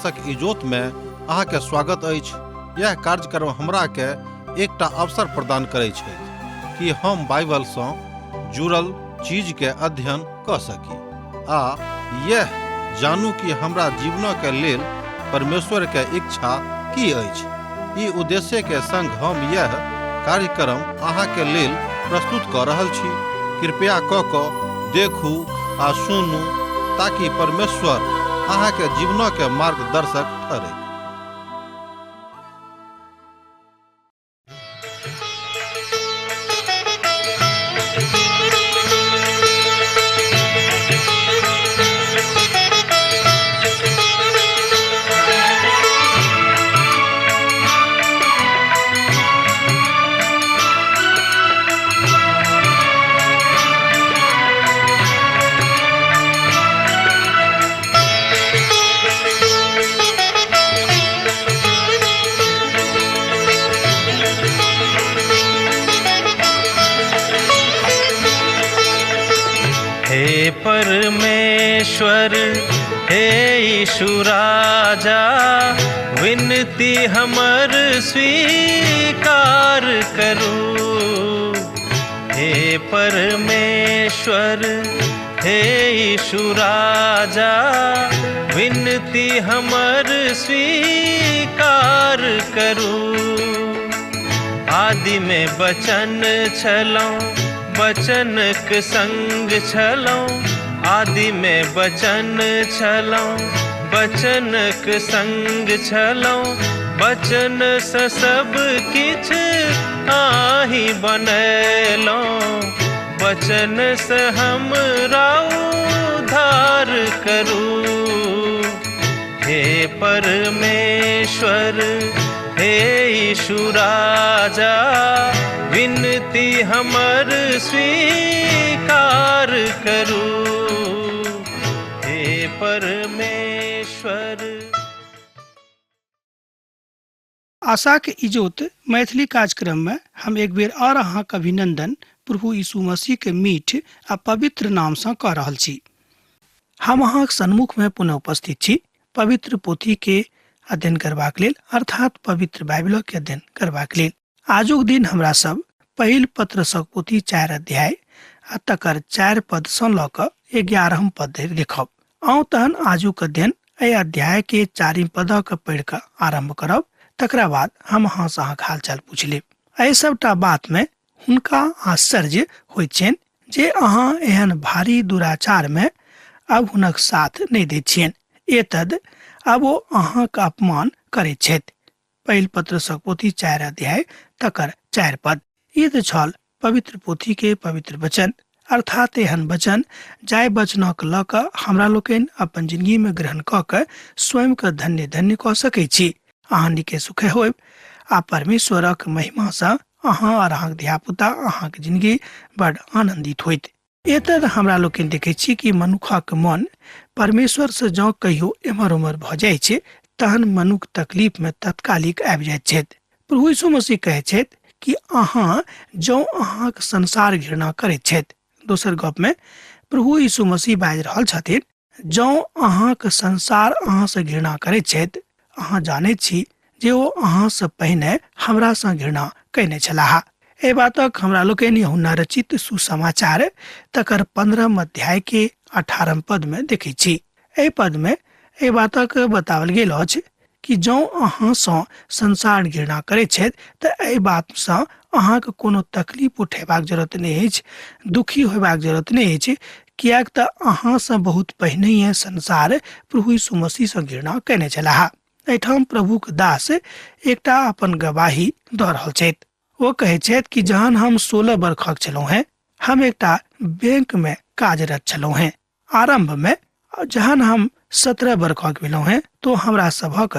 आशक इजोत में अहाँ के स्वागत अछि। यह कार्यक्रम हमरा के एकटा अवसर प्रदान करै छै कि हम बाइबल सँ जुड़ल चीज के अध्ययन क सकी आ यह जानू कि हमरा जीवन के लेल परमेश्वर के इच्छा की अछि। ई उद्देश्य के संग हम यह कार्यक्रम अहाँ के लेल प्रस्तुत क रहल छी। कृपया क क देखू आ सुनू ताकि परमेश्वर अहाँ के जीवन के मार्गदर्शक ठहरे। हे परमेश्वर, हे यीशु राजा, विनती हमर स्वीकार करू। हे परमेश्वर, हे यीशु राजा, विनती हमर स्वीकार करू। आदि में बचन छलौं, बचनक संग छलौं। आदि में बचन छलौं, बचनक संग छलौं। बचन से सब किछ आही बनेलौं, बचन से हमरा उद्धार करू। हे परमेश्वर, हे यीशु राजा, विनती हमर स्वीकार करू। हे परमेश्वर। आशाक इजोत मैथिली कार्यक्रम में हम एक बेर और अहाँक अभिनंदन प्रभु यीशु मसीह के मीठ आ पवित्र नाम सँ कऽ रहल छी। हम अहाँक सन्मुख में पुनः उपस्थित छी पवित्र पोथी के अध्ययन करबाक लेल, अर्थात पवित्र बाइबल के अध्ययन करबाक लेल। आजुक दिन हमरा सब पहिल पत्रसक पोथी 4 अध्याय आ तकर 4 पद सँ लऽ कऽ 11 पद धरि देखब। आउ तहन आजुक अध्ययन एहि अध्याय के 4 पदक पढ़ि कऽ आरम्भ करब, तकरा बाद हम अहाँ सँ अहाँक हालचाल पूछि लेब। एहि सबटा बात में हुनका आश्चर्य होइत छनि जे अहाँ एहन भारी दुराचार में अब हुनक साथ नहि दैत छियनि। एतद अब ओ अहाँक अपमान करैत छथि। पहिल पत्रसक पोथी 4 अध्याय तकर 4 पद। ई तऽ छल पवित्र पोथी के पवित्र वचन, अर्थात एहन वचन जाहि वचनक लऽ कऽ हमरा लोकनि अपन जिंदगी में ग्रहण कऽ कऽ स्वयं के धन्य धन्य कऽ सकै छी। अहाँ नीके सुखे होयब आ परमेश्वरक महिमा सँ अहाँ और अहाँक धियापुता, अहाँक जिंदगी बड आनंदित होइत। एतऽ हमरा लोकनि देखै छी कि मनुखक मन परमेश्वर से जँ कहियो एम्हर ओम्हर भऽ जाइ छै तहन मनुख तकलीफ में तत्कालिक आबि जाइत छथि। प्रभु यीशु मसीह कहै छथि कि अहाँ जँ अहाँक संसार घृणा करैत छथि। दोसर गप में प्रभु यीशु मसीह बाजि रहल छथिन, जँ अहाँक संसार अहाँ से घृणा करैत छथि, अहाँ जानैत छी जे ओ अहाँ से पहिने हमरा सँ घृणा कयने छलाह। एहि बातक हमरा लोकनि यूहन्ना रचित सुसमाचार तकर 15 अध्याय के 18 पद में देखै छी। एहि पद में एहि बातक बताओल गेल अछि कि जँ अहाँ सँ संसार घृणा करैत छथि तऽ एहि बात सँ अहाँके कोनो तकलीफ उठेबाक जरूरत नहि अछि, दुखी होयबाक जरूरत नहि अछि, किएक तऽ अहाँ सँ बहुत पहिनहिए संसार प्रभु यीशु मसीह सँ घृणा कयने छलाह। एहिठाम प्रभुक दास एकटा अपन गवाही दऽ रहल छथि। ओ कहै छथि कि जहन हम 16 बरखक छलहुँ हेँ, हम एकटा बैंक में कार्यरत छलहुँ हेँ। आरंभ में जहन हम 17 बरखक भेलहुँ हेँ तो हमरा सभक,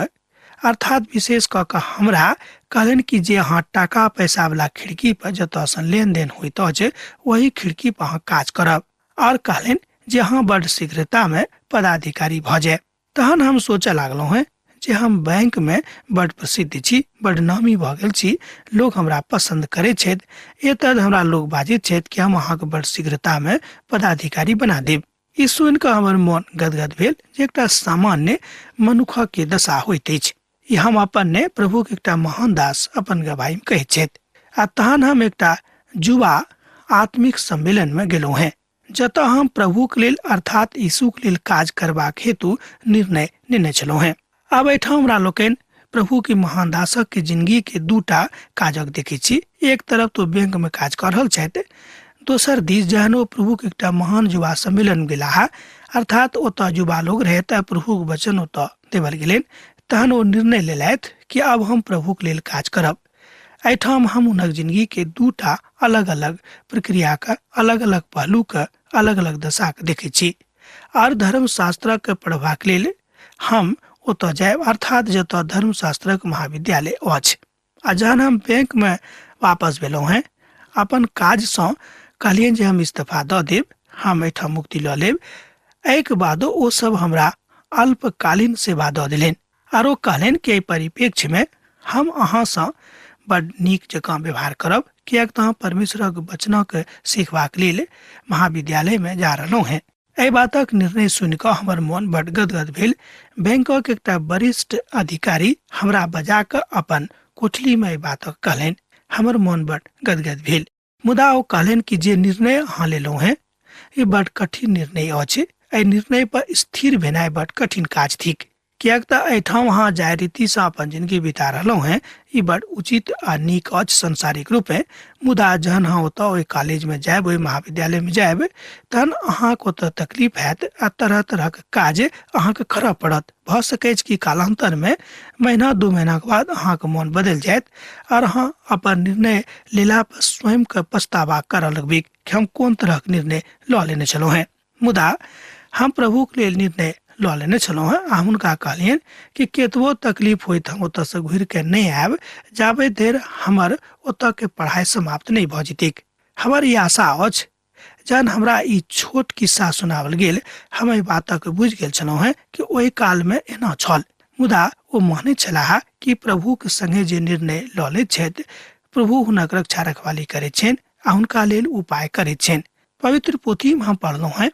अर्थात विशेष कऽ कऽ हमरा कहलनि कि जे अहाँ टाका पैसा वाला खिड़की पर जतऽ सँ लेन देन होइत अछि ओही खिड़की पर अहाँ काज करब, और कहलनि जे अहाँ बड्ड शीघ्रता में पदाधिकारी भऽ जायब। तहन हम सोचऽ लागलहुँ हेँ जे हम बैंक में बड्ड प्रसिद्ध छी, बड्ड नामी भऽ गेल छी, लोक हमरा पसंद करैत छथि, एतद हमरा लोक बाजैत छथि कि हम अहाँके बड्ड शीघ्रता में पदाधिकारी बना देब। ई सुनि कऽ हमर मोन गदगद भेल जे एकटा सामान्य मनुखक के दशा होइत अछि। ई हम अपन ने प्रभुक एकटा महान दास अपन गवाही में कहैत छथि। आ तहन हम एकटा युवा आत्मिक सम्मेलन में गेलहुँ हेँ, जतऽ हम प्रभुक लेल अर्थात यीशुक लेल काज करबाक हेतु निर्णय लेने छलहुँ हेँ। आब एहिठाम हमरा लोकनि प्रभु के महान दासक के जिंदगी के दूटा काजक देखै छी। एक तरफ तो बैंक में काज कर रहल छथि, दोसर दिस जहन ओ प्रभु के एकटा महान युवा सम्मेलन गेलाह, अर्थात ओतऽ युवा लोग रहे तऽ प्रभुक वचन ओतऽ देवल गेलनि, तहन ओ निर्णय लेलथि कि आब हम प्रभुक लेल काज करब। एहिठाम हम हुनक जिंदगी के दूटा अलग अलग प्रक्रिया के, अलग अलग पहलू के, अलग अलग दशा के देखै छी। आर धर्मशास्त्रक पढ़बाक लेल हम ओतऽ जायब, अर्थात जतऽ धर्मशास्त्रक महाविद्यालय अछि। आ जहन हम बैंक में वापस भेलहुँ हेँ, अपन काजसँ कहलियनि जे हम इस्तीफा दऽ देब, हम एहिठाम मुक्ति लऽ लेब। एहिके बादो ओ सब हमरा अल्पकालीन सेवा दऽ देलनि आरो कहलनि कि एहि परिप्रेक्ष्यमे हम अहाँसँ बड नीक जकाँ व्यवहार करब, किएक तऽ अहाँ परमेश्वरक वचनक सीखबाक लेल महाविद्यालयमे जा रहलहुँ हेँ। एहि बातक निर्णय सुनि कऽ हमर मोन बड गदगद भेल। बैंकक एकटा वरिष्ठ अधिकारी हमरा बजा कऽ अपन कोठलीमे एहि बातक कहलनि। हमर मोन बड गदगद भेल, मुदा ओ कहलनि कि जे निर्णय अहाँ लेलहुँ हेँ ई बड कठिन निर्णय अछि। एहि निर्णय पर स्थिर भेनाइ बड कठिन काज थिक, किएक तऽ एहिठाम अहाँ जाहि रीतिसँ अपन जिंदगी बिता रहलहुँ हेँ ई बड उचित आ नीक अछि सांसारिक रूपे, मुदा जहन अहाँ ओतऽ ओहि कॉलेजमे जायब, ओहि महाविद्यालयमे जायब, तहन अहाँके ओतऽ तकलीफ हैत आ तरह तरहक काज अहाँके करऽ पड़त। भऽ सकैछ कि कालान्तरमे महीना दू महीनाके बाद अहाँके मोन बदलि जायत आर अहाँ अपन निर्णय लेला पर स्वयंके पछतावा करऽ लगबै कि हम कोन तरहक निर्णय लऽ लेने छलहुँ हेँ। मुदा हम प्रभुक लेल निर्णय लऽ लेने छलहुँ हेँ आ हुनका कहलियनि कि केतबो तकलीफ होइत हम ओतऽसँ घुरि कऽ नहि आयब जाबे धरि हमर ओतऽके पढ़ाइ समाप्त नहि भऽ जेतैक। हमर ई आशा अछि। जहन हमरा ई छोट किस्सा सुनाओल गेल, हम एहि बातक बुझि गेल छलहुँ हेँ कि ओहि कालमे एना छल, मुदा ओ मानैत छलाह कि प्रभुक संगे जे निर्णय लऽ लैत छथि प्रभु हुनक रक्षा रखवाली करैत छनि आ हुनका लेल उपाय करैत छनि। पवित्र पोथी में हम पढ़लहुँ हैं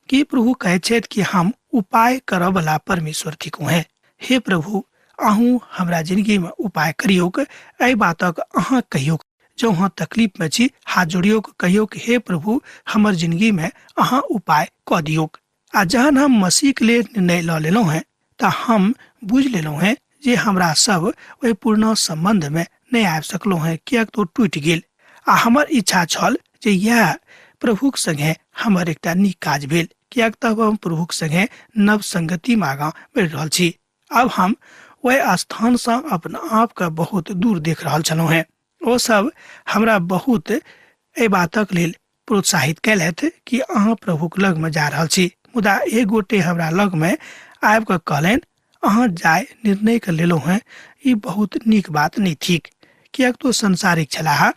कि प्रभु कहै छथि कि हम उपाय करऽ वाला परमेश्वर थिकहुँ हैं। हे प्रभु, अहूँ हमरा जिंदगी में उपाय करियौक, एहि बातक अहाँ कहियौक। जँ अहाँ तकलीफ में छी, हाथ जोड़ियौक, कहियौक हे प्रभु हमर जिंदगी में अहाँ उपाय कऽ दियौक। आ जहन हम मसीह के लेल निर्णय लऽ लेलहुँ हैं तऽ हम बुझि लेलहुँ हैं जे हमरा सब ओहि पुरना सम्बन्ध में नहि आबि सकलहुँ हैं, किएक तऽ ओ टूटि गेल। आ हमर इच्छा छल जे इएह प्रभुक संगे हमर एकटा नीक काज भेल, किएक तऽ हम प्रभुक संगे नव संगति में आगाँ बढ़ि रहल छी। आब हम ओहि स्थानसँ अपना आपके बहुत दूर देख रहल छलहुँ हेँ। ओ सब हमरा बहुत एहि बातक लेल प्रोत्साहित कयलथि कि अहाँ प्रभुक लगमे जा रहल छी, मुदा एक गोटे हमरा लगमे आबि कऽ कहलनि अहाँ जाय निर्णय कऽ लेलहुँ हेँ ई बहुत नीक बात नहि थिक, किएक तऽ ओ सांसारिक छलाह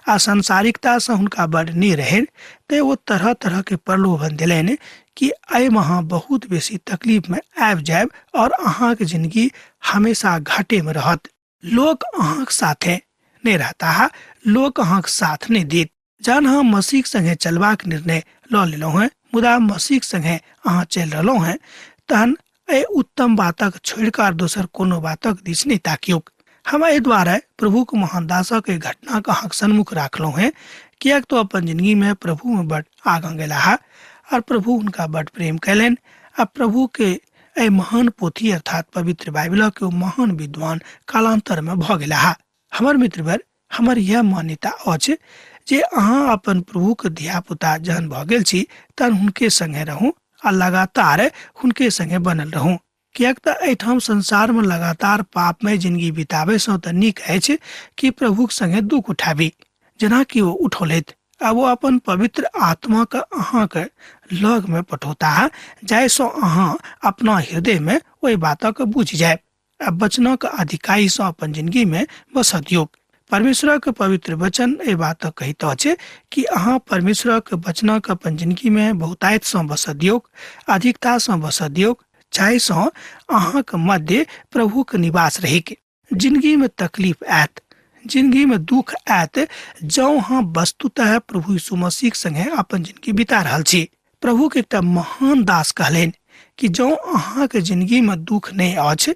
आ सांसारिकतासँ हुनका बड नहि रहनि, तेँ ओ तरह तरहके प्रलोभन देलनि कि एहिमे अहाँ बहुत बेसी तकलीफमे आबि जायब आओर अहाँके जिंदगी हमेशा घाटेमे रहत। लोक अहाँके साथे नहि रहता, लोक अहाँके साथ नहि देत। जहन अहाँ मसीह संगे चलबाक निर्णय लऽ लेलहुँ हेँ, मुदा मसीह संगे अहाँ चलि रहलहुँ हेँ, तहन एहि उत्तम बातक छोड़ि कऽ आर दोसर कोनो बातक दिस नहि ताकियौक। हम एहि दुआरे प्रभुक महान दासक एहि घटनाक अहाँक सन्मुख राखलहुँ हेँ, किएक तऽ अपन जिंदगीमे प्रभुमे बड आगाँ गेलाह आर प्रभु हुनका बड प्रेम कयलनि आ प्रभुके एहि महान पोथी अर्थात पवित्र बाइबिलक ओ महान विद्वान कालान्तरमे भऽ गेलाह। हमर मित्रवर, हमर यह मान्यता अछि जे अहाँ अपन प्रभुक धियापुता जहन भऽ गेल छी तहन हुनके संगे रहू आ लगातार हुनके संगे बनल रहू, किएक तऽ एहिठाम संसारमे लगातार पापमय जिंदगी बिताबैसँ तऽ नीक अछि कि प्रभुक संगे दुख उठाबी, जेना कि ओ उठौलथि। आ ओ अपन पवित्र आत्माके अहाँके लगमे पठौताह, जाहिसँ अहाँ अपना हृदयमे ओहि बातक बुझि जायब आ वचनक अधिकारीसँ अपन जिंदगीमे बसऽ दियौक। परमेश्वरक पवित्र वचन एहि बातक कहैत अछि कि अहाँ परमेश्वरक वचनक अपन जिंदगीमे बहुतायतसँ बसऽ दियौक, अधिकतासँ बसऽ दियौक, जाहिसँ अहाँक मध्य प्रभुक निवास रहैक। जिंदगीमे तकलीफ आयत, जिंदगीमे दुख आयत, जँ अहाँ वस्तुतः प्रभु यीशु मसीहक संगे अपन जिंदगी बिता रहल छी, प्रभु के एकटा महान दास कहलनि कि जँ अहाँके जिंदगी में दुख नहि अछि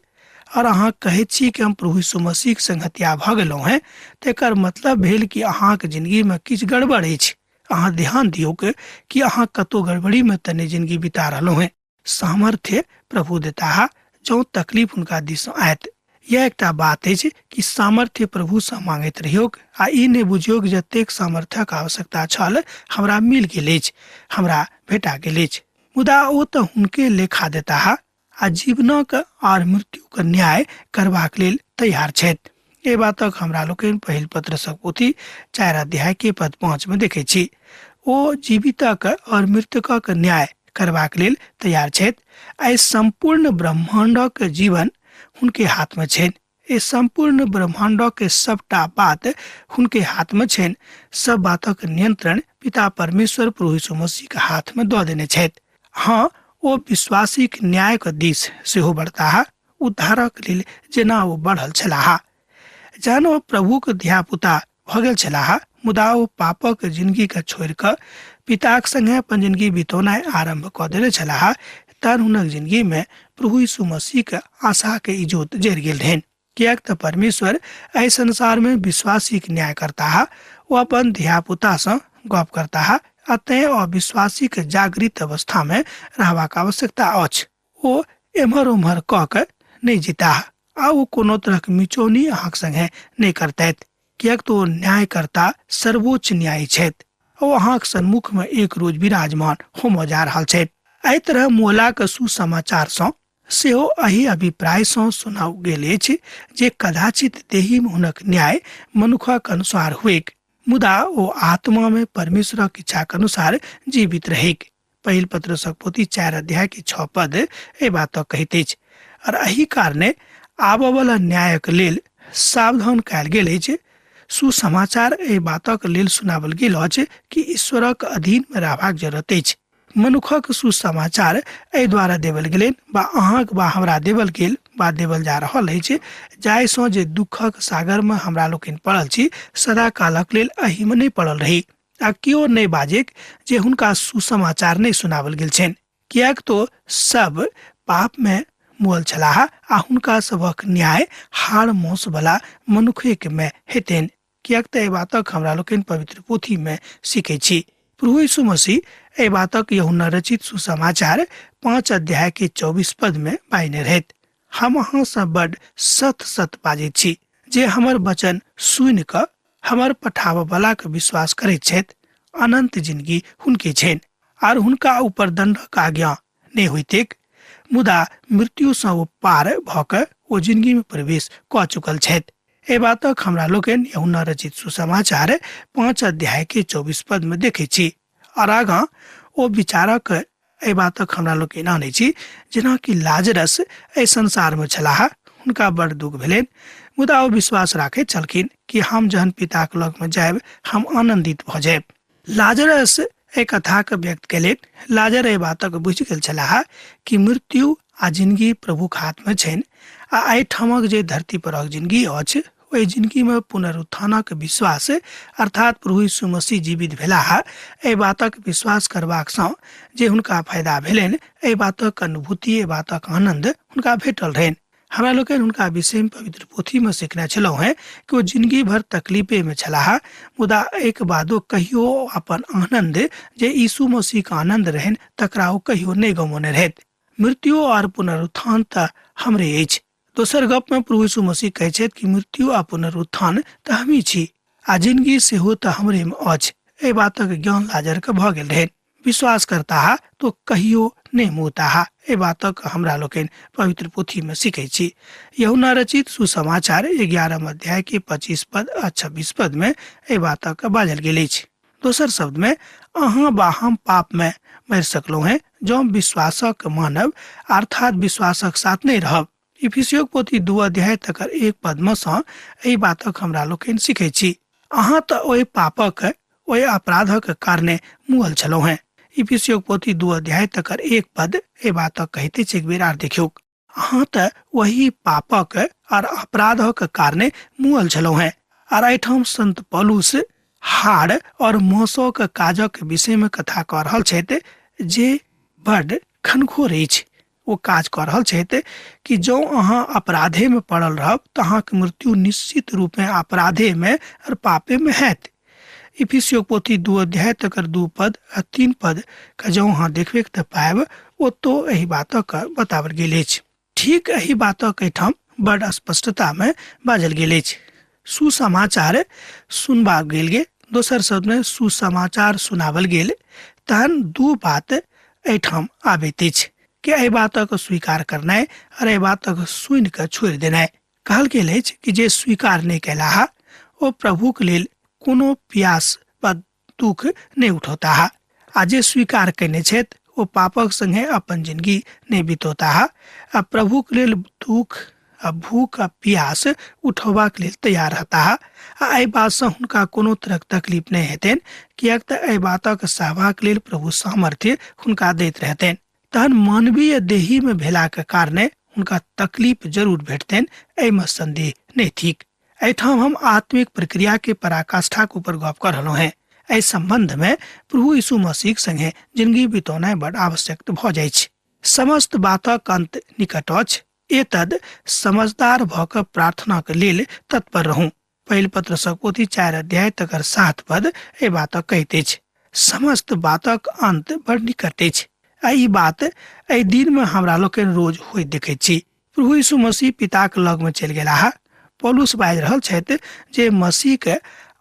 और अहाँ कहै छी कि हम प्रभु यीशु मसीह के संगतिया भऽ गेलहुँ हेँ, तेकर मतलब भेल कि अहाँके जिंदगी में किछु गड़बड़ अछि। अहाँ ध्यान दियौक कि अहाँ कतौ गड़बड़ी में तऽ नहि जिंदगी बिता रहलहुँ हेँ। सामर्थ्य प्रभु देताह जँ तकलीफ हुनका दिस आयत। यह एकटा बात अछि कि सामर्थ्य प्रभुसँ मांगैत रहियौक आ ई नहि बुझियौक जतेक सामर्थ्यक आवश्यकता छल हमरा मिल गेल अछि, हमरा भेटा गेल अछि। मुदा ओ तऽ हुनके लेखा देताह आ जीवनक आर मृत्युक न्याय करबाक लेल तैयार छथि। एहि बातक हमरा लोकनि पहिल पत्रसक पोथी 4 अध्याय के पद 5 में देखै छी। ओ जीवितक और मृतकक न्याय करबाक लेल तैयार छथि। एहि सम्पूर्ण ब्रह्मांडक जीवन हुनके हाथ में छनि। एहि सम्पूर्ण ब्रह्मांडक सबटा बात हुनके हाथ में छनि। सब बातक नियंत्रण पिता परमेश्वर प्रभु यीशु मसीह के हाथ में दऽ देने छथि। हाँ, ओ विश्वासीक न्यायक दिस सेहो बढ़ताह, उद्धारक लेल जेना ओ बढ़ल छलाह। जहन ओ प्रभुक धियापुता भऽ गेल छलाह, मुदा ओ पापक जिंदगी के छोड़ि कऽ पिताक संगे अपन जिंदगी बितौनाइ आरम्भ कऽ देने छलाह, तहन हुनक जिंदगी में प्रभु यीशु मसीह के आशा के इजोत जरि गेल रहनि। किएक तऽ परमेश्वर एहि संसार में विश्वासीक न्याय करताह, ओ अपन धियापुता सँ गप करताह आ तें अविश्वासीक जागृत अवस्था में रहबाक आवश्यकता अछि। ओ एम्हर ओम्हर कऽ के नहि जीताह आ ओ कोनो तरहक मिचौनी अहाँक संगे नहि करतथि, किएक तऽ ओ न्यायकर्ता सर्वोच्च न्यायी छथि। ओ अहाँक सन्मुख में एक रोज विराजमान होमय जा रहल छथि। एहि तरह मोलाक सुसमाचार सँ सेहो एहि अभिप्राय सँ सुनाओल गेल अछि जे कदाचित देही में हुनक न्याय मनुखक अनुसार हुएक, मुदा ओ आत्मा में परमेश्वरक इच्छाक अनुसार जीवित रहेक। पहिल पत्रसक पोथी 4 अध्याय के 6 पद एहि बातक कहैत अछि। और एहि कारणे आबऽवला न्यायक लेल सावधान कयल गेल अछि। सुसमाचार एहि बातक लेल सुनावल गेल अछि कि ईश्वरक अधीन में रहबाक जरूरत अछि। मनुखक सुसमाचार एहि द्वारा देवल गेलनि बा अहाँक बा हमरा देवल गेल बा देवल जा रहल अछि, जाहिसँ जे दुःखक सागर में हमरा लोकनि पड़ल छी सदा कालक लेल एहि में नहि पड़ल रही आ केओ नहि बाजेक जे हुनका सुसमाचार नहि सुनावल गेल छनि, किएक तो सब पाप में मुअल छलाह आ हुनका सभक न्याय हाड़ मौस वाला मनुखे में हेतनि। किएक तऽ एहि बातक हमरा लोकनि पवित्र पोथी में सीखै छी। प्रभु यीशु मसीह एहि बातक यूहन्ना रचित सुसमाचार 5 अध्याय के 24 पद में बाजने रहथि, हम अहाँ सँ बड सत सत बाजैत छी जे हमर वचन सुनि कऽ हमर पठाबऽ वाला के विश्वास करैत छथि, अनंत जिंदगी हुनके छनि आर हुनका ऊपर दंडक आज्ञा नहि होइतेक, मुदा मृत्यु सँ ओ पार भऽ कऽ ओ जिंदगी में प्रवेश कऽ चुकल छथि। एहि बातक हमरा लोकनि यूहन्ना रचित सुसमाचार 5 अध्याय के 24 पद में देखै छी। और आगाँ ओ विचारक एहि बातक हमरा लोकनि आनै छी, जेना कि लाजरस एहि संसार में छलाह, हुनका बड़ दुख भेलनि, मुदा ओ विश्वास राखैत छलखिन कि हम जहन पिताक लग में जायब हम आनंदित भऽ जायब। लाजरस एहि कथाके व्यक्त केलनि। लाजर एहि बातक बुझि गेल छलाह कि मृत्यु आ जिंदगी प्रभुक हाथ में छनि आ एहिठामक जे धरती परक जिंदगी अछि ओहि जिंदगी में पुनरुत्थानक विश्वास अर्थात प्रभु यीशु मसीह जीवित भेलाह एहि बातक विश्वास करबाक सँ जे हुनका फायदा भेलनि, एहि बातक अनुभूति, एहि बातक आनंद हुनका भेटल रहनि। हमरा लोकनि हुनका विषय में पवित्र पोथी में सिखने छलहुँ हेँ कि ओ जिंदगी भर तकलीफे में छलाह, मुदा एहिके बादो कहियो अपन आनंद जे यीशु मसीह के आनंद रहनि तकरा ओ कहियो नहि गमौने रहथि। मृत्यु और पुनरुत्थान तऽ हमरे अछि। दोसर गप में प्रभु यीशु मसीह कहै छथि कि मृत्यु आ पुनरुत्थान तऽ हमही छी आ जिंदगी सेहो तऽ हमरे में अछि। एहि बातक ज्ञान लाजर के भऽ गेल रहनि। विश्वास करताह तो कहियो नहि मुताह। एहि बातक हमरा लोकनि पवित्र पोथी में सीखै छी। यूहन्ना रचित सुसमाचार 11 अध्याय के 25 पद आ 26 पद में एहि बातक बाजल गेल अछि। दोसर शब्द में अहाँ बा हम पाप में मरि सकलहुँ हैं जँ विश्वासक मानब अर्थात विश्वासक साथ नहि रहब। इफिसियोक पोथी 2 अध्याय तकर 1 पद में सँ एहि बातक हमरा लोकनि सीखै छी। अहाँ तऽ ओहि पापक ओहि अपराधक कारणे मुअल छलहुँ हेँ। इफिसियोक पोथी 2 अध्याय तकर 1 पद एहि बातक कहैत अछि। एक बेर आर देखियौक, अहाँ तऽ वही पापक और अपराधक कारणे मुअल छलहुँ हेँ। और एहिठाम संत पौलुस हाड़ और मौसोक काजक विषय में कथा कऽ रहल छथि, जे बड खनखोर अछि। ओ काज कऽ रहल छथि कि जँ अहाँ अपराधेमे पड़ल रहब तऽ अहाँके मृत्यु निश्चित रूपमे अपराधेमे आओर पापेमे हैत। इफिसियो पोथी 2 अध्याय तकर 2 पद आ 3 पद के जँ अहाँ देखबै तऽ पायब ओतौ एहि बातक बताओल गेल अछि। ठीक एहि बातक एहिठाम बड स्पष्टतामे बाजल गेल अछि। सुसमाचार सुनबा गेल गे, दोसर शब्दमे सुसमाचार सुनावल गेल, तहन 2 बात एहिठाम आबैत अछि कि एहि बातक स्वीकार करनाइ आओर एहि बातक सुनि कऽ छोड़ि देनाइ। कहल गेल अछि कि जे स्वीकार नहि कयलाह ओ प्रभुक लेल कोनो प्यास वा दुख नहि उठौताह आ जे स्वीकार कयने छथि ओ पापक संगे अपन जिंदगी नहि बितौताह आ प्रभुक लेल दुख आ भूख आ प्यास उठौबाक लेल तैयार रहताह आ एहि बातसँ हुनका कोनो तरहक तकलीफ नहि हेतनि, किएक तऽ एहि बातक सहबाक लेल प्रभु सामर्थ्य हुनका दैत रहतनि। तहन मानवीय देहीमे भेलाक कारणे हुनका तकलीफ जरूर भेटतनि, एहिमे संदेह नहि थिक। एहिठाम हम आत्मिक प्रक्रिया के पराकाष्ठाक ऊपर गप कर रहलहुँ हेँ। एहि संबंध में प्रभु यीशु मसीह संगे जिंदगी बितौनाइ बड आवश्यक भऽ जाइ छै। समस्त बातक अंत निकट अछि, एतद समझदार भऽ कऽ प्रार्थनाक लेल तत्पर रहू। पहिल पत्रसक पोथी 4 अध्याय तकर 7 पद एहि बातक कहैत अछि। समस्त बातक अंत बड़ निकट अछि आ ई बात एहि दिन में हमरा लोकनि रोज होइत देखैत छी। प्रभु यीशु मसीह पिताक लग में चलि गेलाह। पौलुस बाजि रहल छथि जे मसीह के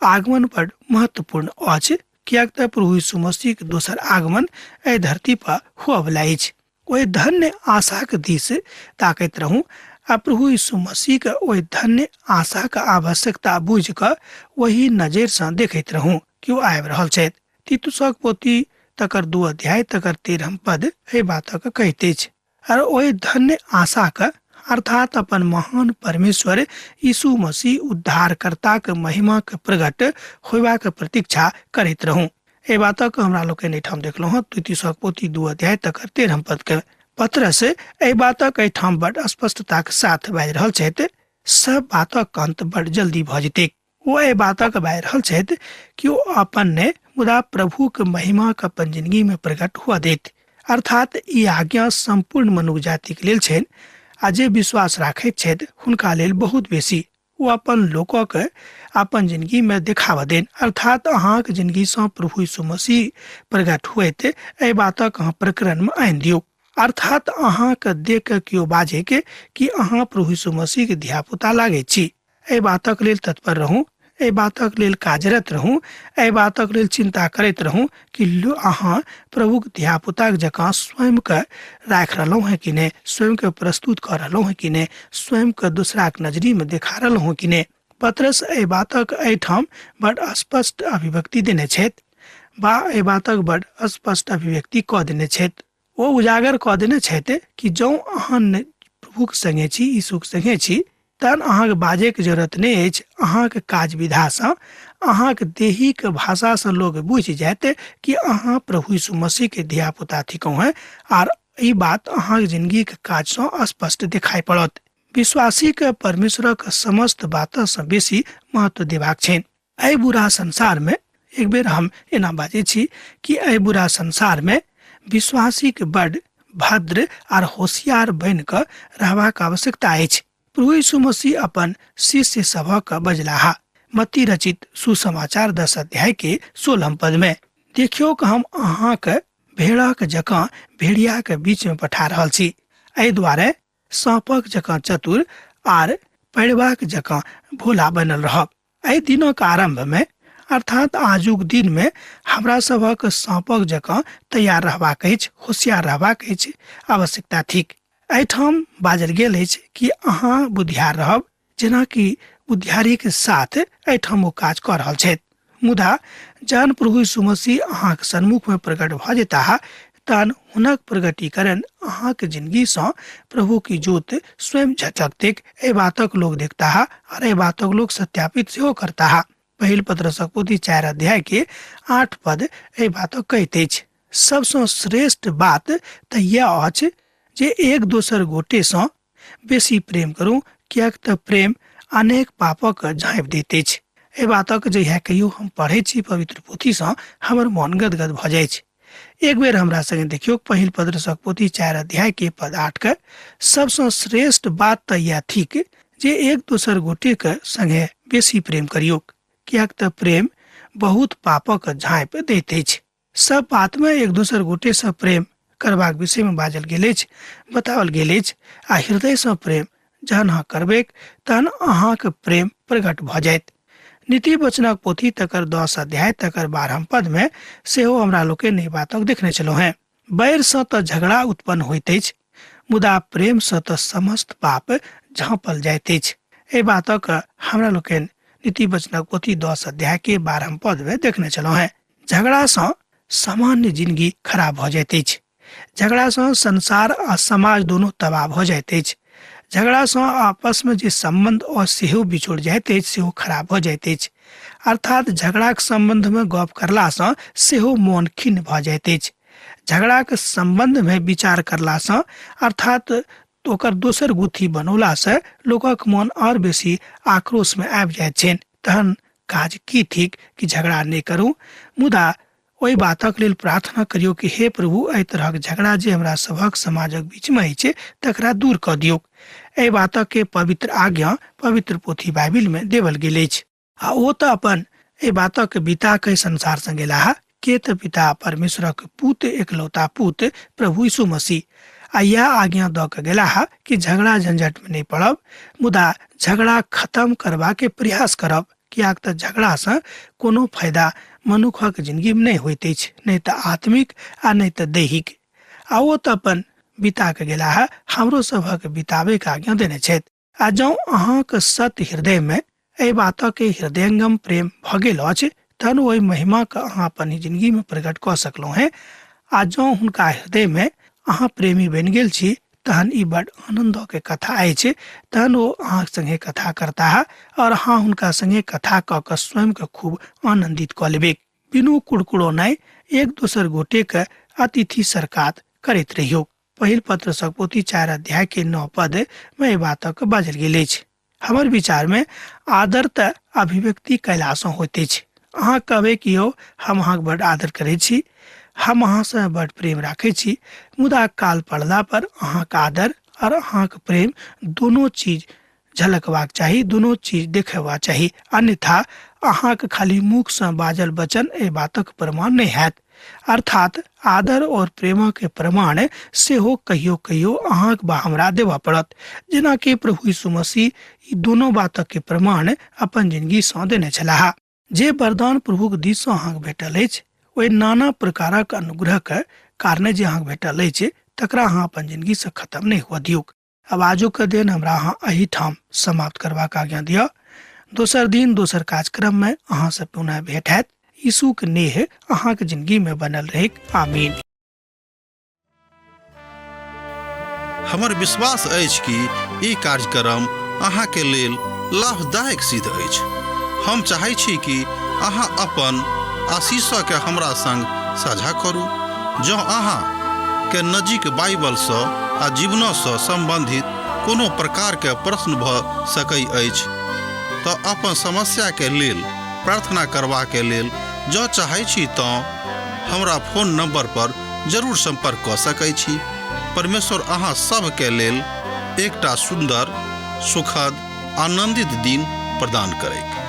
आगमन बड़ महत्वपूर्ण अछि, किएक तऽ प्रभु यीशु मसीह के दोसर आगमन एहि धरती पर हुअवला अछि। ओहि धन्य आशाक दिस ताकैत रहू आ प्रभु यीशु मसीह के ओहि धन्य आशाक आवश्यकता बुझि कऽ ओहि नजरि सँ देखैत रहू कि ओ आबि रहल छथि। तीतुसक पोथी तकर 2 अध्याय तकर 13 पद एहि बातक कहैत अछि। और ओहि धन्य आशाक अर्थात अपन महान परमेश्वर यीशु मसीह उद्धारकर्ताक महिमाक प्रकट होयबाक प्रतीक्षा करैत रहू। एहि बातक हमरा लोकनि एहिठाम देखलहुँ हँ तीतुसक पोथी 2 अध्याय तकर 13 पद के। पतरस एहि बातक एहिठाम बड स्पष्टताक साथ बाजि रहल छथि, सब बातक अंत बड जल्दी भऽ जेतैक। ओ एहि बातक बाजि रहल छथि कि ओ अपन नहि मुदा प्रभुक महिमाक अपन जिंदगी में प्रकट हुआ देत। अर्थात ई आज्ञा सम्पूर्ण मनुख जातिक लेल छनि आ जे विश्वास राखैत छथि हुनका लेल बहुत बेसी। ओ अपन लोकक अपन जिंदगी में देखाबऽ देन, अर्थात अहाँक जिंदगी सँ प्रभु यीशु मसीह प्रकट होइत एहि बातक अहाँ प्रकरण में आनि दियौ। अर्थात अहाँके देख कऽ केओ बाजै के कि अहाँ प्रभु यीशु मसीह के धियापुता लागै छी। एहि बातक लेल तत्पर रहू, एहि बातक लेल कार्यरत रहू, एहि बातक लेल चिंता करैत रहू कि अहाँ प्रभुक धियापुताक जकाँ स्वयंके राखि रहलहुँ हेँ कि नहि, स्वयंके प्रस्तुत कऽ रहलहुँ हेँ कि नहि, स्वयंके दोसराक नजरीमे देखा रहलहुँ हेँ कि नहि। पतरस एहि बातक एहिठाम बड स्पष्ट अभिव्यक्ति देने छथि वा एहि बातक बड स्पष्ट अभिव्यक्ति कऽ देने छथि। ओ उजागर कऽ देने छथि कि जँ अहाँ प्रभुक संगे छी, यीशुक संगे छी, तहन अहाँके बाजैके जरूरत नहि अछि। अहाँके काज विधासँ, अहाँके देहीके भाषासँ लोक बुझि जायत कि अहाँ प्रभु यीशु मसीहके धियापुता थिकहुँ हेँ, आर ई बात अहाँके जिंदगीके काजसँ स्पष्ट देखाइ पड़त। विश्वासीके परमेश्वरक समस्त बातसँ बेसी महत्व देबाक छनि। एहि बुरा संसारमे एक बेर हम एना बाजै छी कि एहि बुरा संसारमे विश्वासीके बड भद्र आर होशियार बनि कऽ रहबाक आवश्यकता अछि। प्रभु यीशु मसीह अपन शिष्य सभक बजलाह मत्ती रचित सुसमाचार 10 अध्याय के 16 पद में, देखियौ कि हम अहाँके भेड़ाक जकाँ भेड़ियाके बीच में पठा रहल छी, एहि दुआरे साँपक जकाँ चतुर आर पड़बाक जकाँ भोला बनल रहब। एहि दिनक आरंभ में अर्थात आजुक दिन में हमरा सभक साँपक जकाँ तैयार रहबाक अछि, होशियार रहबाक अछि, आवश्यकता थिक। एहिठाम बाजल गेल अछि कि अहाँ बुधियार रहब, जेनाकि बुधियारीके साथ एहिठाम ओ काज कऽ रहल छथि। मुदा जहन प्रभु यीशु मसीह अहाँके सन्मुख में प्रकट भऽ जेताह तहन हुनक प्रगटीकरण अहाँके जिंदगी सँ प्रभु की ज्योत स्वयं झटकतेक। एहि बातक लोक देखताह और एहि बातक लोक सत्यापित सेहो करताह। पहिल पत्रसक पोथी 4 अध्याय के 8 पद एहि बातक कहैत अछि। सबसँ श्रेष्ठ बात तऽ यैह अछि जे एक दोसर गोटे सँ बेसी प्रेम करू, किएक तऽ प्रेम अनेक पापक झाँपि दैत अछि। एहि बातक जहिया कहियो हम पढ़ै छी पवित्र पोथीसँ हमर मन गदगद भऽ जाइ छै। एक बेर हमरा संगे देखियौ, पहिल पत्रसक पोथी 4 अध्याय के पद 8 के सबसँ श्रेष्ठ बात तऽ इएह थिक जे एक दोसर गोटे के संगे बेसी प्रेम करियौ, किएक तऽ प्रेम बहुत पापक झाँपि दैत अछि। सब बात में एक दोसर गोटे सँ प्रेम करबाक विषय में बाजल गेल अछि, बताओल गेल अछि। आ हृदय सँ प्रेम जहन अहाँ करबैक तहन अहाँक प्रेम प्रकट भऽ जायत। नीति वचनक पोथी तकर 10 अध्याय तकर 12 पद में सेहो हमरा लोकनि एहि बातक देखने छलहुँ हेँ। बैर सँ तऽ झगड़ा उत्पन्न होइत अछि, मुदा प्रेम सँ तऽ समस्त पाप झाँपल जाइत अछि। एहि बातक हमरा लोकनि नीति वचनक पोथी 10 अध्याय के 12 पद में देखने छलहुँ हेँ। झगड़ा सँ सामान्य जिंदगी खराब भऽ जाइत अछि। झगड़ा सँ संसार आ समाज दोनों तबाह भऽ जाइत अछि। झगड़ा सँ आपस में जे संबंध और सेहो बिछोड़ जाइत अछि, सेहो खराब भऽ जाइत अछि। अर्थात झगड़ाक संबंध में गप करला सँ सेहो मोन खिन्न भऽ जाइत अछि। झगड़ाक संबंध में विचार करला सँ, अर्थात ओकर दोसर गुत्थी बनौला सँ लोकक मन और बेसी आक्रोश में आबि जाइत छनि। तहन काज की थिक कि झगड़ा नहि करू, मुदा ओहि बातक लेल प्रार्थना करियौ कि हे प्रभु, एहि तरहक झगड़ा जे हमरा सभक समाजक बीचमे अछि तकरा दूर कऽ दियौ। एहि बातक के पवित्र आज्ञा पवित्र पोथी बाइबिलमे देवल गेल अछि। आ ओ तऽ अपन एहि बातक बिता के संसार सँ गेलाह, के तऽ पिता परमेश्वरक पूत, एकलौता पूत प्रभु यीशु मसीह। आ इएह आज्ञा दऽ के गेलाह कि झगड़ा झंझटमे नहि पड़ब, मुदा झगड़ा खत्म करबाके प्रयास करब, किएक तऽ झगड़ासँ कोनो फायदा मनुखक जिंदगीमे नहि होइत अछि, नहि तऽ आत्मिक आ नहि तऽ दैहिक। आ ओ तऽ अपन बिता के गेलाह, हमरो सभक बिताबैके आज्ञा देने छथि। आ जँ अहाँक सत्य हृदयमे एहि बातक हृदयंगम प्रेम भऽ गेल अछि, तहन ओहि महिमाके अहाँ अपन जिंदगीमे प्रकट कऽ सकलहुँ हेँ। आ जँ हुनका हृदयमे अहाँ प्रेमी बनि गेल छी, तहन ई बड आनन्दके कथा अछि। तहन ओ अहाँ संगे कथा करताह और अहाँ हुनका संगे कथा कऽ कऽ स्वयंके खूब आनन्दित कऽ लेबै। बिनु कुड़कुड़ौनाइ एक दोसर गोटेके अतिथि सरकात करैत रहियौ। पहिल पत्र पोथी 4 अध्याय के 9 पद में एहि बातक बाजल गेल अछि। हमर विचार में आदर तऽ अभिव्यक्ति कयलासँ होइत अछि। अहाँ कहबै कि यौ हम अहाँके बड आदर करै छी, हम अहाँसँ बड प्रेम राखै छी, मुदा काल पड़ला पर अहाँके आदर और अहाँके प्रेम दोनो चीज झलकबाक चाही, दोनो चीज देखेबाक चाही, अन्यथा अहाँके खाली मुखसँ बाजल वचन एहि बातक प्रमाण नहि हैत। अर्थात आदर और प्रेमक प्रमाण सेहो कहियो कहियो अहाँक बा हमरा देबऽ पड़त, जेनाकि प्रभु यीशु मसीह ई दोनो बातक के प्रमाण अपन जिंदगी सँ देने छलाह। जे वरदान प्रभुक दिस सँ अहाँक भेटल अछि, ओहि नाना प्रकारक अनुग्रहक कारणे जे अहाँक भेटल अछि, तकरा अहाँ अपन जिंदगी सँ खत्म नहि हुअ दियौक। आब आजुक दिन हमरा अहाँ एहिठाम समाप्त करबाक आज्ञा दिअ। दोसर दिन दोसर कार्यक्रम में अहाँ से पुनः भेंट हैत। यीशुक नेह अहाँके जिंदगी में बनल रहैक। आमीन। हमर विश्वास अछि कि ई कार्यक्रम अहाँके लेल लाभदायक सिद्ध अछि। हम चाहै छी कि अहाँ अपन आशीषके हमरा संग साझा करू। जँ अहाँ के नजीक बाइबलसँ आ जीवनसँ सम्बन्धित कोनो प्रकारके प्रश्न भऽ सकै अछि तऽ अपन समस्याके लेल प्रार्थना करबाके लेल जँ चाहै छी तँ हमरा फोन नंबर पर जरूर संपर्क कऽ सकै छी। परमेश्वर अहाँ सभके लेल एकटा सुन्दर, सुखद, आनंदित दिन प्रदान करैक।